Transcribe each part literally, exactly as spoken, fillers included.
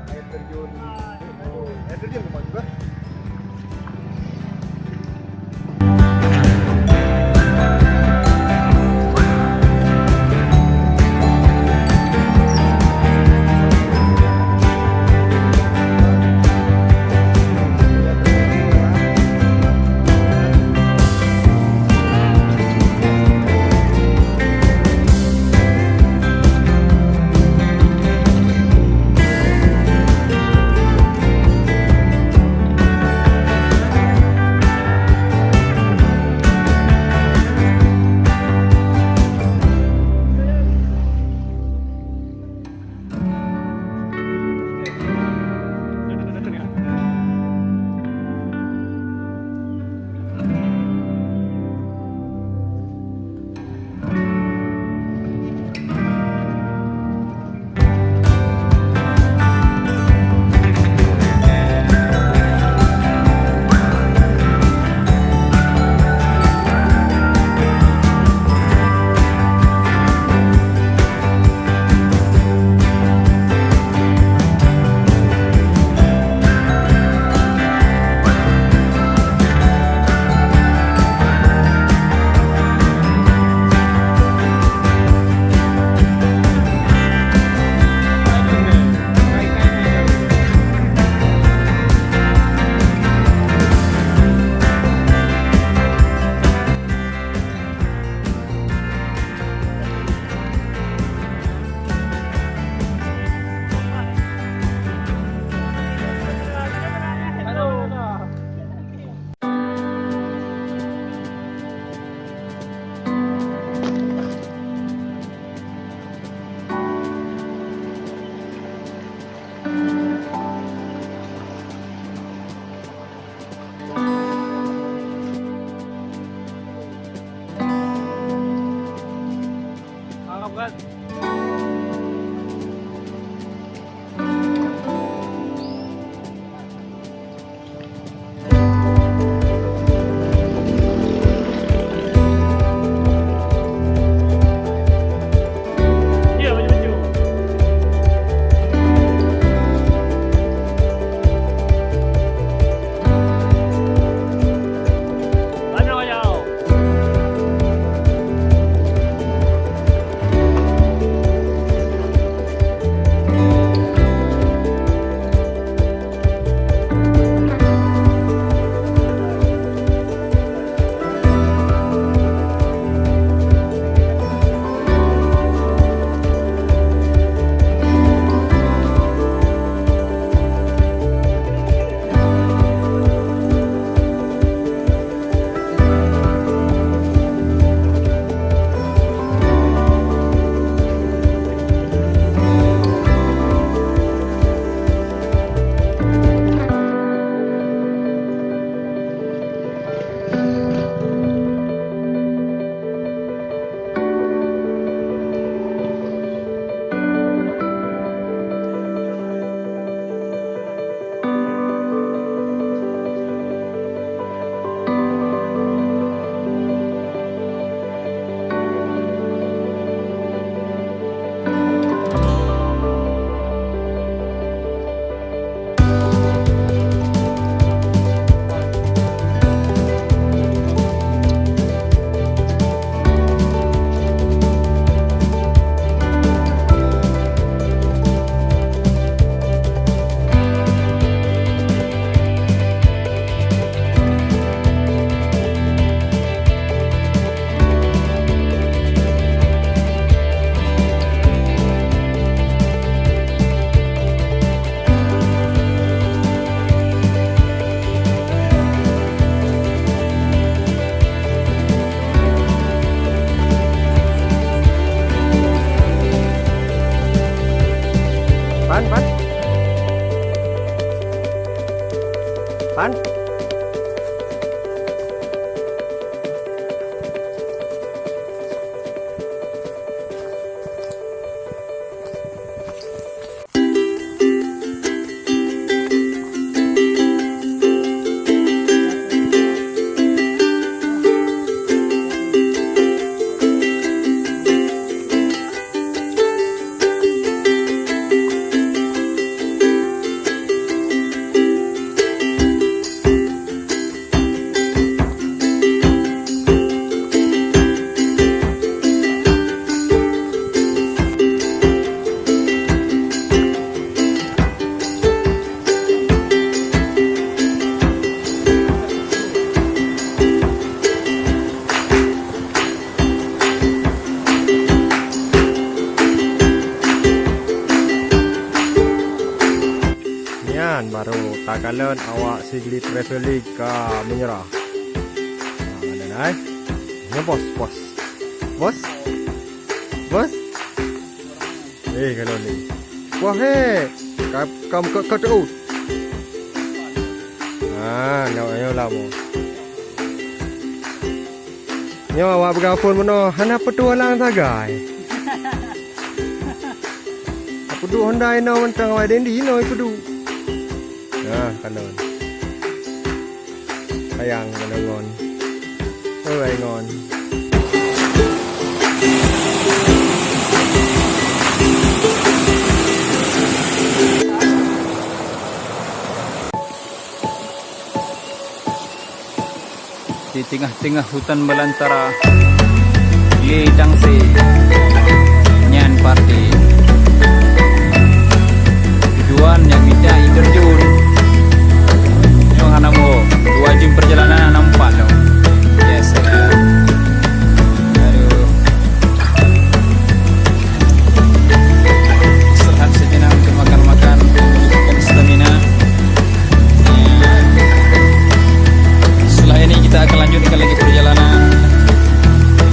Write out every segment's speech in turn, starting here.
Air terjun. Air terjun ke mana juga? Pan, pan. Pan. Nyan baru takalon awak Sigli Traveling ka meunyeurah. Nah, ada nai. Nyoe bos, bos. Bos. Bos. Eh, kalau ni. Wah, he. Ka, ka, ka, ka teuôt. Ah, nyoe, nyoe lah, bos. Nyoe awak peugah phon meunoe, hana peutualang sagai. Peuduek Honda inoe mantong awai dendi inoe peuduek. Nah, kalon. Sayang kalon ngon. Oi, ngon. Di teungoh-teungoh hutan beulantara, lé tangse nyan parti. Tujuan nyang mita air terjun. Nyoe hana mo, dua jam perjalanan hana meupat lom. Yes, ya. Aduh. Istirahat sejenak untuk makan-makan, menghidupkan stamina. Ya. Setelah ini kita akan lanjutkan lagi perjalanan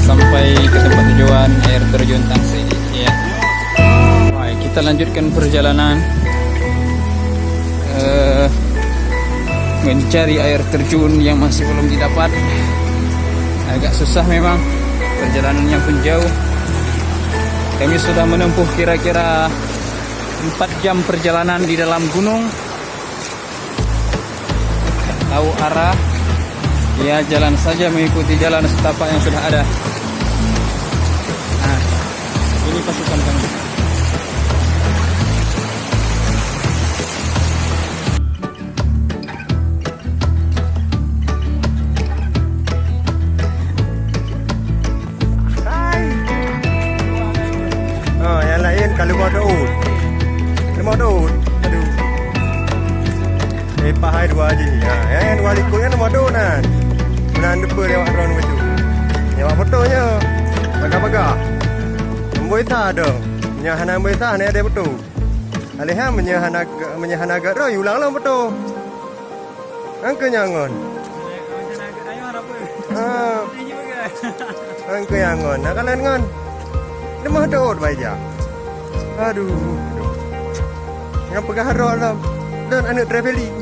sampai ke tempat tujuan, air terjun Tangse. Ya. Baik, kita lanjutkan perjalanan, eh, mencari air terjun yang masih belum didapat. Agak susah memang, perjalanannya pun jauh. Kami sudah menempuh kira-kira empat jam perjalanan di dalam gunung. Tahu arah, ya, jalan saja mengikuti jalan setapak yang sudah ada. Nah, ini pasukan kami. Hai. Ha, nyang laén ka leumo teuôt. Leumo teuôt. Aduh. Eh, pahai dua jih. Ha, nyang dua likot nyan leumo teuôt nan. Meunan depan lewat drone bacut. Nyoe foto nyoe. Bagah-bagah. Amboi sa dong. Nyoe hana amboi sa, hana ada foto. Alèh ha, meunyoe hana, meunyoe hana gak droe, ulang lom foto. Angkeu nyan ngon. Ah. Angkeu nyan ngon. Nah, kalon ngon. Lemah dot bai jak. Aduh. Ngon peugah droe lom. Dan aneuk traveling.